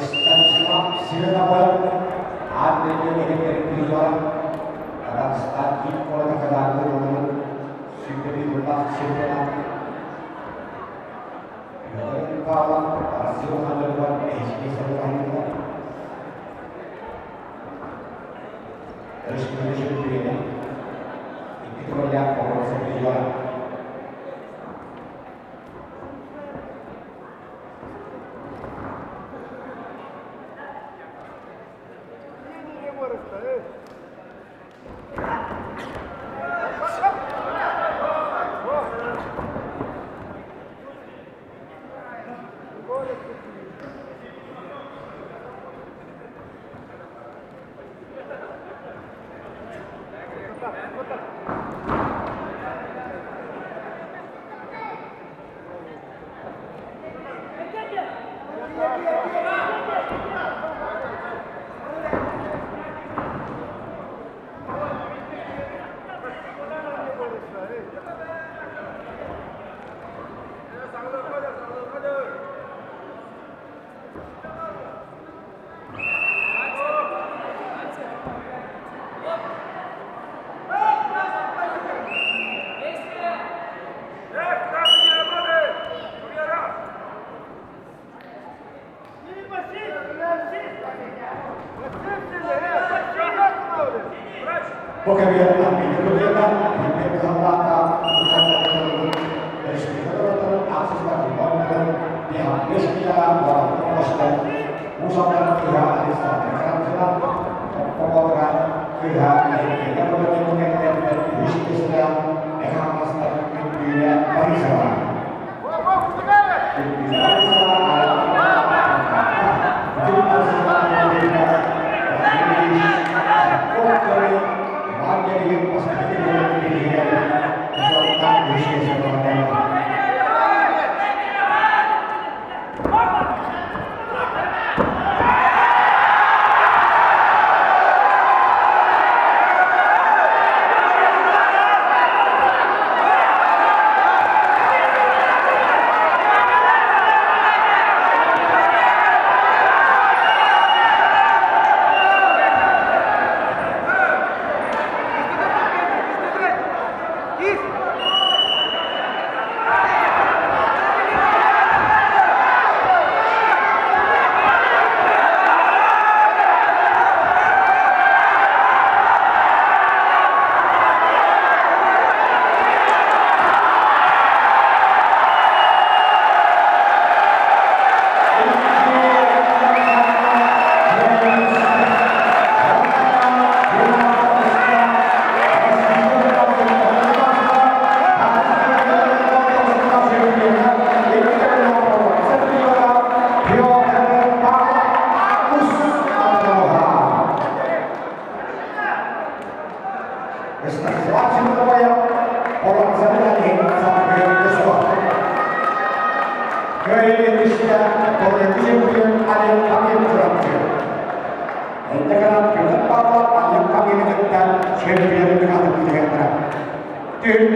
Станислав Семенов аан дойду иһигэр призера Казахстан киин куората Казанга ыытыллыбыт 21 сыллаах чемпионат Петр Павлов Россия улахан дьонугар эһиги сыллаһыылар Республика чемпиона икки төгүллээх боруонса призера. Бу кэмигэр Армения билбэт кыһаллаахха республика норуоттарын аахсыспатын оонньууларын 5 киилэҕэ уолаттар оҥостон Уус Алдан кыыһа Александра Карамзина, Томпо кыыһа Евгения Володина кэннилэриттэн үһүс миэстэлээх Мэҥэ Хаҥаластан Күндүүнэ Борисова. Күндүүнэ Борисова бүтүн